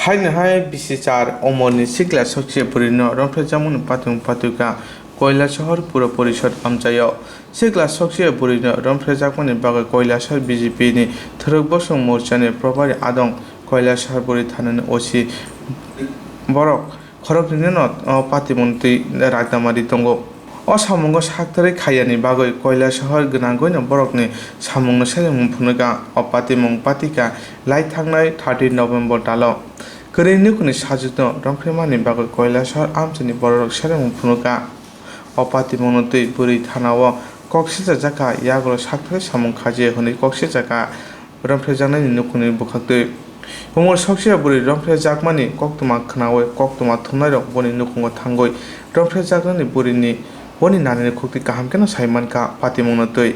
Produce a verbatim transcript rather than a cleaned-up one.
Haino hai bisi char omorni sikla sokse bwrwino romphrejakmani patimung patwi kha Koilasahar Pura Porishod amchaio. Sikla sokse bwrwino romphrejakmani bagwi Koilasahar B J P ni Thwrwk Bosong Morchani Probari Adong, Koilasahar bwrwi thanani O C borok khoroknwino o patimungno twi rajna mari tongo. O samungo sakthari khaiyani bagwi Koilasahar gwnangwino borokni samungno seremung phunukha. O patimung patikha lai thangnai thirty November talo. Kwrwi nukhungni sajwkno romphemani bagwi Koilasahar amchaini bororok seremung phunukha. O patimungno twi bwrwi thanao kok sichajakha, yagulo sakthari samung khajiya hwnwi kok sichajakha romphrejaknaini nukhungni bwkhaktwi. Umor sokse bwrwi romphrejakmani koktwma khnaui koktwma thumnairok boni nukhungo thangwi romphrejaknani bwrwini boni nanini khuktwi kaham kheno saimankha patimungno twi.